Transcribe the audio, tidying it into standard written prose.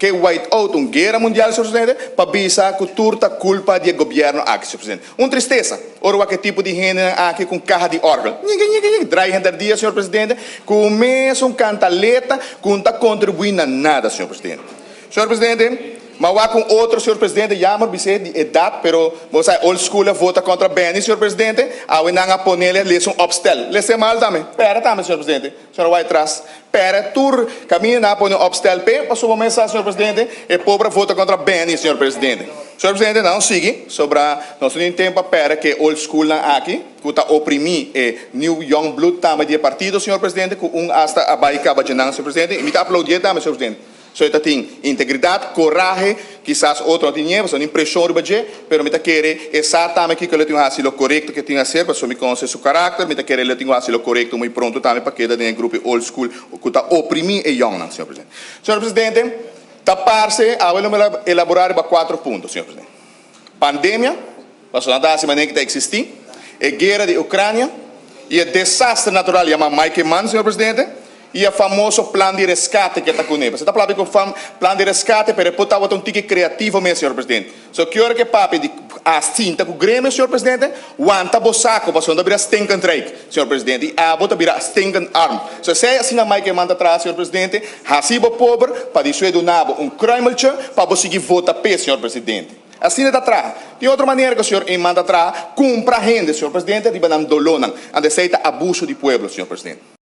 Ke white out un guera mundial, señor presidente, pa bisa ku tur ta kulpa di e gobièrnu aki, señor presidente. Un tristesa ora wak e tipo di hendenan aki ku un kaha di òrgel ñiqui ñiqui ñiqui drai henter dia, señor presidente, ku mesun kantaleta ku no ta kontribuí na nada, señor presidente. Señor presidente, ma wak un otro, señor presidente, jammer bis'é di edat, pero bo sa e old school a vota kontra Benny, señor presidente, awe nan a ponele lesa un opstel. Les'é mal tambe. Pera tambe, señor presidente. Señor wak tras. Pera tur caminda nan a pone un opstel p'e, pasobra bo mes sa, señor presidente, e pober a vota contra Benny, señor presidente. Señor presidente, nan sigui, sobra nos no tin tempo pa pera ke old schoolnan aki, cu ta oprimi e new young blood tambe di e partido, señor presidente, cu un hasta a bay caba dje nan, señor presidente, y mi ta aplaudié tambe, señor presidente. So e ta tin integridad, corahe, kisas otro no tin ñe, pasobra no tin presion riba dje, pero mi ta kere e sa tambe kiko lo tin haci lo corecto ke tin hacer, pasobra mi conoce su caracter, mi ta kere lo tin haci lo corecto muy pronto tambe pa keda den e grupo old school cu ta oprimi e youngnan, señor presidente. Señor presidente, ta parce, awe lo mi elabora riba cuatro punto, señor presidente. Pandemia, pasobra nan ta haci manera ki ta existi, e guera di Ucrania y e desastre natural yama Mike Eman, señor presidente, y e famoso plan di rescate cu ta cune. Pasobra ta papia cu plan di rescate, pero e por tabata un tiki creativo mes, señor presidente. So ki ora cu papia di a sinta cu gremio, señor presidente, wanta bo saco, pasobra no ta bira stinkend rijk, señor presidente, y abo ta bira stinkend arm. So esey asina Mike Eman ta traha, señor presidente, haci bo pober pa di su duna bo un kruimeltje pa bo sigui vota p'e, señor presidente. Asina ta traha. Di otro manera cu señor Eman ta traha, cumpra hende, señor presidente, riba nan dolonan. Anto esey ta abuso di pueblo, señor presidente.